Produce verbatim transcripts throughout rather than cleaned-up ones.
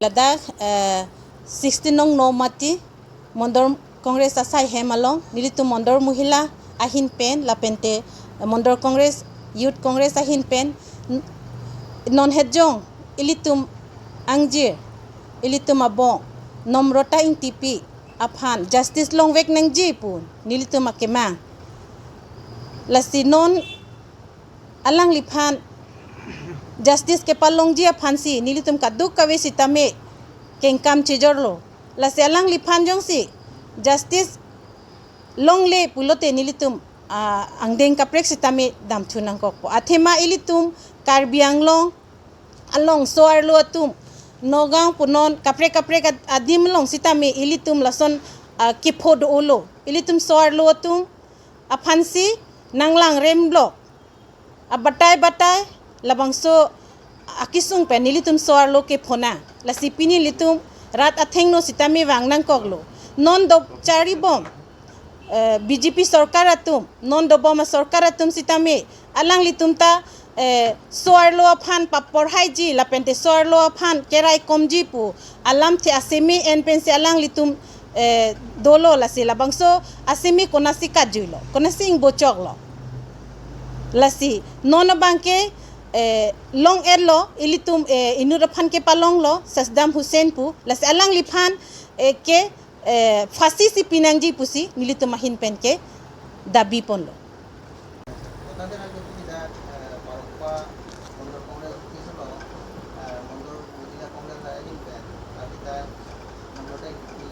Ladak eh, sixteen nong Nomati Mondol Congress asai hem along nelitum Mondol Mohila ahin pen lapente eh, Mondol Congress, Youth Congress ahin pen n- non hejong ilitum angjir, ilitum abong Nomrata Ingtipi aphan justice longvek nangji pu nelitum akemang. Lasi non alangliphan justice kepalongji aphansi nelitum kadokave sitame kengkam chejorlo. Lasi alangliphan jongsi justice longle pulote nelitum ah, angdeng kaprek sitame damthu nangkokpo. Athema ilitum Karbi Anglong along so-arlo atum Nagaon punon kaprek kaprek ad- adim along sitame ilitum lason ah, kepho do-olo. Ilitum so-arlo atum aphansi nanglang rem blok abatai batai labangso akisung pen nelitum so-arlo kephonang. Lasi pini nelitum rat athengno sitame vang nangkoklo. Non do charibom eh, B J P sorkar atum, non dobom asorkar atum sitame alanglitum ta eh, so-arlo aphan paporhaiji lapente so-arlo aphan keraikomji pu alamthe aseme en pensi alanglitum eh, dolo. Lasi labangso aseme konasi katjuilo, konasi ingbochoklo. Lasi non abangke eh, long-etlo, ilitum eh, inut aphan kepalonglo Saddam Hussein pu. Lasi alangliphan eh, ke eh, phasi si pinangji pusi nelitum ahin pen ke dabi ponlo. Kota Dera Gopinath, eh, Barokpa, Mondol Congress Office lo, eh, Mondol Mohila Congress la ahin pen, Kavita, Mondol Deng Kiti,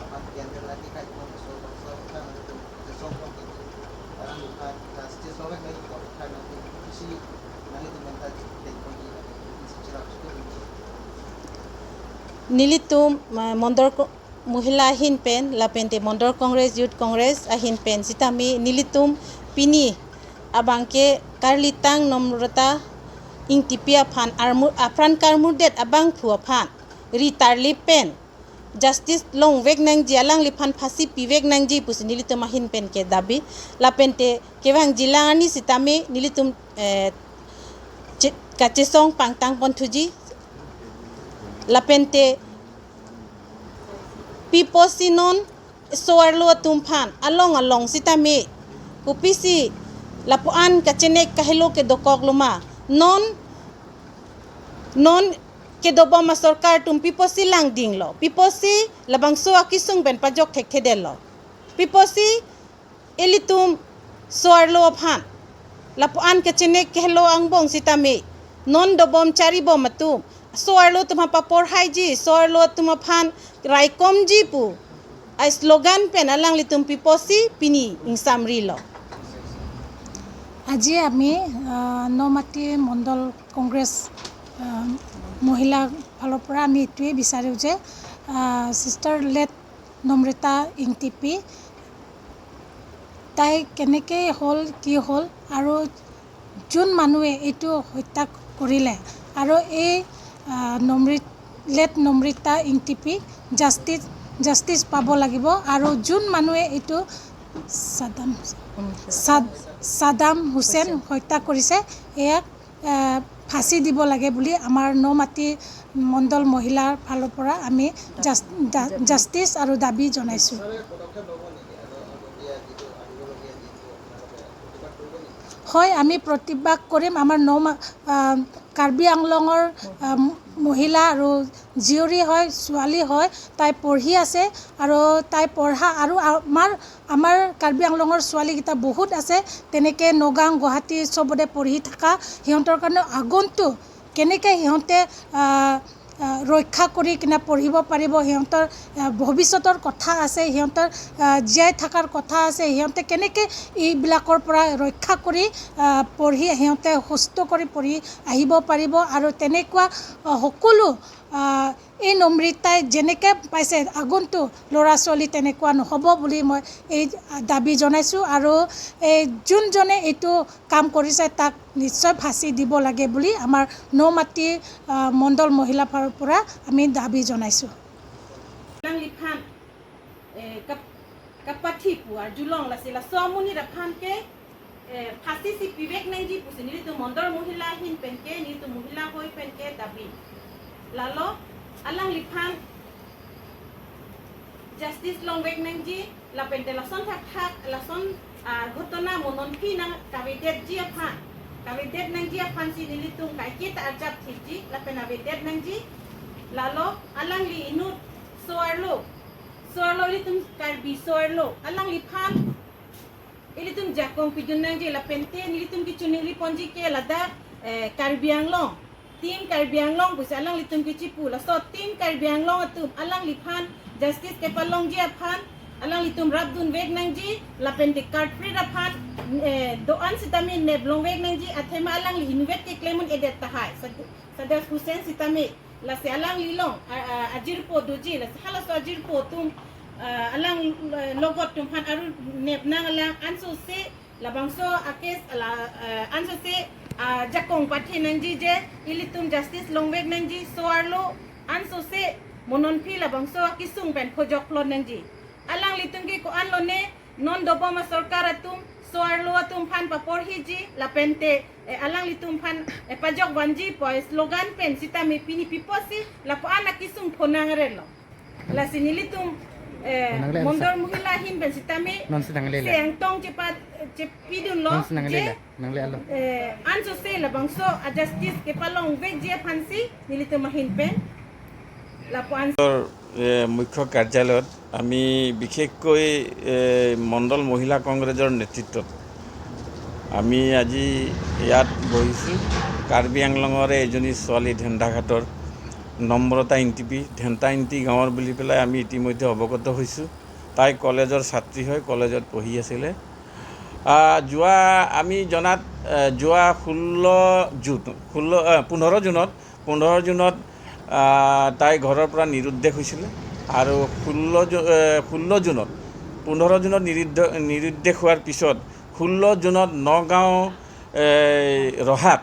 apan Kendra lagi kai pon so, so, kan itu, so, so, kan itu, orang bukan, justice lo kan itu, kan itu, isi, nang itu minta, dan pergi, isi cerap, itu. Nelitum ma- Mondol Ko- Mohila ahin pen lapente Mondol Congress, Youth Congress ahin pen sitame nelitum pini abangke karlitang Nomrata Ingtipi aphan armu- apran karmudet abangphu aphan ri tarlip pen justice longvek nangji, alangliphan phasi pivek nangji pusi nelitum ahin pen ke dabi. Lapente kevangjilang arni sitame nelitum eh, che- kachesong pangtang ponthuji. Lapente piposi non so-arlo atum aphan along along sitame kopisi lapuan kachenek kahelo kedokokloma, non non kedobom asorkar atum piposi langdinglo, piposi labangso akisung pen pajok thekthedetlo, piposi ilitum so-arlo aphan lapuan kachenek kahelo angbong sitame non dobom charibom atum so-arlo atum aphan paporhaiji, so-arlo atum aphan raikomji pu a slogan pen alanglitum piposi pini ingsamrilo. আজি আমি আহ, নমাটি মণ্ডল কংগ্ৰেছ আহ, মহিলাৰ ফালৰ পৰা আমি এইটোৱেই বিচাৰোঁ যে আহ, sister late নম্ৰতা ইংটিপি তাই কেনেকৈ হ'ল, কি হ'ল, আৰু যোন মানুহে এইটো হত্যা কৰিলে আৰু এই আহ, নম্ৰিত লেট নম্ৰিতা ইংটিপি জাষ্টিছ জাষ্টিছ পাব লাগিব। আৰু যোন মানুহে এইটো চাদাম চাদ চাদাম হুছেইন হত্যা কৰিছে, এয়াক আহ, ফাঁচী দিব লাগে বুলি আমাৰ নমাটি মণ্ডল মহিলাৰ ফালৰ পৰা আমি জাছ- জা- জাষ্টিছ আৰু দাবী জনাইছোঁ। হয়, আমি প্ৰতিবাদ কৰিম। আমাৰ নমা আহ, কাৰ্বি আংলঙৰ আহ, মহিলা আৰু জীয়ৰী হয়, ছোৱালী হয়, তাই পঢ়ি আছে আৰু তাই পঢ়া আৰু আমাৰ আমাৰ কাৰ্বি আংলঙৰ ছোৱালীকেইটা বহুত আছে, তেনেকৈ নগাঁও, গুৱাহাটী চবতে পঢ়ি থকা। সিহঁতৰ কাৰণে আগন্তুক কেনেকৈ সিহঁতে আহ, আহ, ৰক্ষা কৰি কিনে পঢ়িব পাৰিব, সিহঁতৰ আহ, ভৱিষ্যতৰ কথা আছে, সিহঁতৰ আহ, জীয়াই থকাৰ কথা আছে, সিহঁতে কেনেকৈ এইবিলাকৰ পৰা ৰক্ষা কৰি আহ, পঢ়ি সিহঁতে সুস্থ কৰি পঢ়ি আহিব পাৰিব। আৰু তেনেকুৱা আহ, সকলো আহ, এই নম্ৰিতাই যেনেকৈ পাইছে আগন্তুক ল'ৰা ছোৱালী তেনেকুৱা নহ'ব বুলি মই এই দাবী জনাইছোঁ। আৰু এই যোনজনে এইটো কাম কৰিছে তাক নিশ্চয় ফাঁচী দিব লাগে বুলি আমাৰ নমাটি আহ, মণ্ডল মহিলাৰ ফালৰ পৰা আমি দাবী জনাইছোঁ। Alangliphan eh, kap- kapathipu arjulong lasi laso amonit aphan ke eh, phasi si pivek nangji pusi nelitum Mondol Mohila ahin pen ke, nelitum mohila hoi pen ke dabi. Lalo Alangliphan justice longvek nangji, lapente lason thakthak, lason, ah, ghotona mo nonphi nangkavedetji aphan, kavedet nangji aphansi nelitum kaiketa arjap thipji, lapen avedet nangji. Lalo alangli inut so-arlo, so-arlo ilitum Karbi so-arlo, alangliphan ilitum jakong pidun nangji, lapente nelitum kechoningri ponji ke ladak, eh, Karbi Anglong, Team Karbi Anglong pusi alanglitum kechipu, laso Team Karbi Anglong atum alangliphan justice kepalongji aphan alanglitum rapdunvek nangji, lapente culprit aphan, eh, do-an sitame neplongvek nangji, athema alangli inutvet keklem un-edet tahai. Sad-, Saddam Hussein sitame, lasi alangli along, a, a, ajirpo doji, lasi halaso ajirpo atum, a, alang, eh, logot atum aphan aru nepnang alang ansose, labangso a-case ala, eh, ansose, a, jakong pathe nangji je, ilitum justice longvek nangji, so-arlo ansose mo nonphi labangso akesung pen phojokplot nangji. Alanglitum ke ko-an lone, non dobom asorkar atum so-arlo atum aphan paporhiji, lapente, eh, alanglitum aphan, eh, pajok vanji pu slogan pen sitame pini pi apotsi lapu-an akesung phonang arelo. Lasi nelitum, eh, Phonang le, Mondol Mohila ahin pen sitame, non si nangle le. Seng tong chepa, chepidunlo, non si nangle je, le. Nangle alo. Eh, ansose labangso a-justice kepalongvekji aphansi nelitum ahin pen lapu-an. এ, মুখ্য কাৰ্যালয়ত আমি বিশেষকৈ, এ, মণ্ডল মহিলা কংগ্ৰেছৰ নেতৃত্বত আমি আজি ইয়াত বহিছোঁ। কাৰ্বি আংলঙৰে এজনী ছোৱালী ধেন্দাঘাটৰ নম্ৰতা ইংতিপি, ধেন্তা ইংতি গাঁৱৰ বুলি পেলাই আমি ইতিমধ্যে অৱগত হৈছোঁ। তাই কলেজৰ ছাত্ৰী হয়, কলেজত পঢ়ি আছিলে। আ, যোৱা আমি জনাত, এ, যোৱা ষোল্ল জুন, ষোল্ল, এ, পোন্ধৰ জুনত, পোন্ধৰ জুনত, আ, তাই ঘৰৰ পৰা নিৰুদ্দেশ হৈছিলে। আৰু ষোল্ল জু-, এ, ষোল্ল জুনত, পোন্ধৰ জুনত নিৰুদ্ধ-, নিৰুদ্দেশ হোৱাৰ পিছত ষোল্ল জুনত নগাঁও, এ, ৰহাত,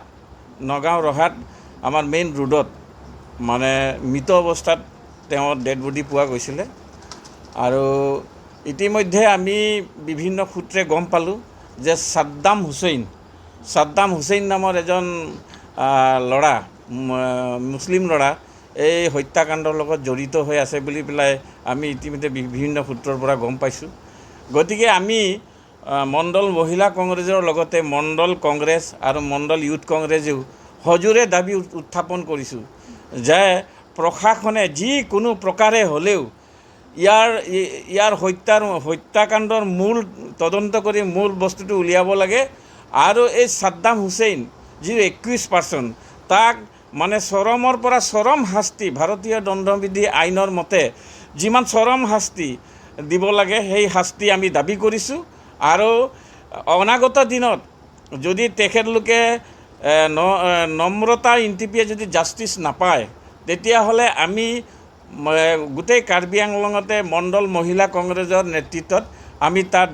নগাঁও ৰহাত আমাৰ মেইন ৰোডত মানে মৃত অৱস্থাত তেওঁৰ ডেড বডি পোৱা গৈছিলে। আৰু ইতিমধ্যে আমি বিভিন্ন সূত্ৰে গম পালোঁ যে ছাদ্দাম হুছেইন, ছাদ্দাম হুছেইন নামৰ এজন, আ, ল'ৰা, ম-, মুছলিম ল'ৰা, এই হত্যাকাণ্ডৰ লগত জড়িত হৈ আছে বুলি পেলাই আমি ইতিমধ্যে বি-, বিভিন্ন সূত্ৰৰ পৰা গম পাইছোঁ। গতিকে আমি, আ, মণ্ডল মহিলা কংগ্ৰেছৰ লগতে মণ্ডল কংগ্ৰেছ আৰু মণ্ডল ইউথ কংগ্ৰেছেও সজোৰে দাবী উত-, উত্থাপন কৰিছোঁ যে প্ৰশাসনে যিকোনো প্ৰকাৰে হ'লেও ইয়াৰ, ই-, ইয়াৰ হত্যাৰ, হত্যাকাণ্ডৰ মূল তদন্ত কৰি মূল বস্তুটো উলিয়াব লাগে। আৰু এই ছাদ্দাম হুছেইন, যি একিউজ পাৰ্চন, তাক মানে চৰমৰ পৰা চৰম শাস্তি, ভাৰতীয় দণ্ডবিধি আইনৰ মতে যিমান চৰম শাস্তি দিব লাগে, সেই শাস্তি আমি দাবী কৰিছোঁ। আৰু অনাগত দিনত যদি তেখেতলোকে, এ, ন-, এ, নম্ৰতা ইংতিপিয়ে যদি জাষ্টিচ নাপায়, তেতিয়াহ'লে আমি, ম-, গোটেই কাৰ্বি আংলঙতে মণ্ডল মহিলা কংগ্ৰেছৰ নেতৃত্বত আমি তাত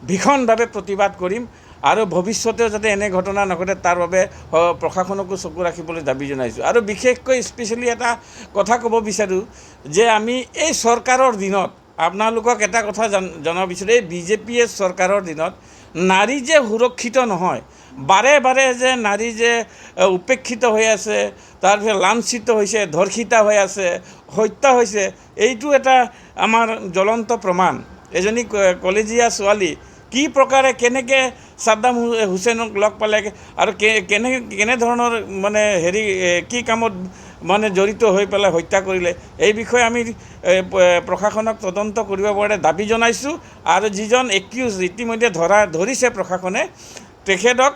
ভীষণভাৱে প্ৰতিবাদ কৰিম। আৰু ভৱিষ্যতেও যাতে এনে ঘটনা নঘটে, তাৰ বাবে, অ, প্ৰশাসনকো চকু ৰাখিবলৈ দাবী জনাইছোঁ। আৰু বিশেষকৈ স্পেচিয়েলি এটা কথা ক'ব বিচাৰোঁ যে আমি এই চৰকাৰৰ দিনত আপোনালোকক এটা কথা জান-, জনাব বিচাৰোঁ, এই বি জে পি চৰকাৰৰ দিনত নাৰী যে সুৰক্ষিত নহয়, বাৰে বাৰে যে নাৰী যে, এ, উপেক্ষিত হৈ আছে, তাৰপিছত লাঞ্ছিত হৈছে, ধৰ্ষিতা হৈ আছে, হত্যা হৈছে, এইটো এটা আমাৰ জ্বলন্ত প্ৰমাণ। এজনী ক-, কলেজীয়া ছোৱালী কি প্ৰকাৰে, কেনেকে ছাদ্দাম হু-, হুছেইনক লগ পালে আৰু কে-, কেনে-, কেনেধৰণৰ মানে হেৰি, এ, কি কামত মানে জড়িত হৈ পেলাই হত্যা কৰিলে, এই বিষয়ে আমি, এ, প-, প্ৰশাসনক তদন্ত কৰিব পাৰে দাবী জনাইছোঁ। আৰু যিজন একিউজ ইতিমধ্যে ধৰা, ধৰিছে প্ৰশাসনে, তেখেতক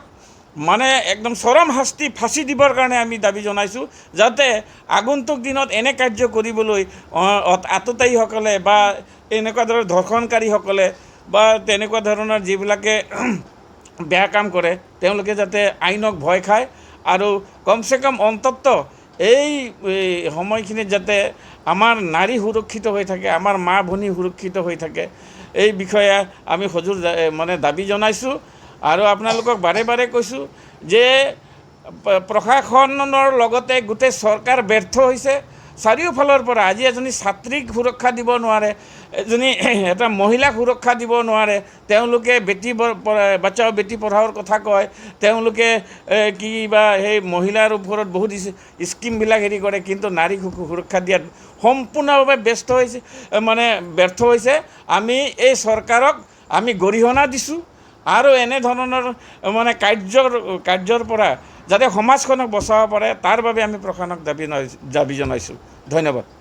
মানে একদম চৰম শাস্তি, ফাঁচী দিবৰ কাৰণে আমি দাবী জনাইছোঁ, যাতে আগন্তুক দিনত এনে কাৰ্য কৰিবলৈ, অ, অত-, আততায়ীসকলে বা এনেকুৱা ধৰণৰ ধৰ্ষণকাৰীসকলে বা তেনেকুৱা ধৰণৰ যিবিলাকে বেয়া কাম কৰে, তেওঁলোকে যাতে আইনক ভয় খায় আৰু কমচে কম অন্ততঃ এই, এই সময়খিনিত যাতে আমাৰ নাৰী সুৰক্ষিত হৈ থাকে, আমাৰ মা ভনী সুৰক্ষিত হৈ থাকে, এই বিষয়ে আমি সজোৰ জা-, এ, মানে দাবী জনাইছোঁ। আৰু আপোনালোকক বাৰে বাৰে কৈছোঁ যে প্ৰ-, প্ৰশাসনৰ লগতে গোটেই চৰকাৰ ব্যৰ্থ হৈছে। চাৰিওফালৰ পৰা আজি এজনী ছাত্ৰীক সুৰক্ষা দিব নোৱাৰে, এজনী এটা মহিলাক সুৰক্ষা দিব নোৱাৰে। তেওঁলোকে বেটি ব- প- বচাও বেটি পঢ়াওৰ কথা কয়, তেওঁলোকে এ, কিবা সেই মহিলাৰ ওপৰত বহুত ইছ- স্কিমবিলাক হেৰি কৰে, কিন্তু নাৰীক সু- সুৰক্ষা দিয়াত সম্পূৰ্ণভাৱে ব্যস্ত হৈছে, এ, মানে ব্যৰ্থ হৈছে। আমি এই চৰকাৰক আমি গৰিহণা দিছোঁ আৰু এনেধৰণৰ মানে কাৰ্যৰ কাৰ্যৰ পৰা যাতে সমাজখনক বচাব পাৰে, তাৰ বাবে আমি প্ৰশাসনক দাবী ন- দাবী জনাইছোঁ। ধন্যবাদ।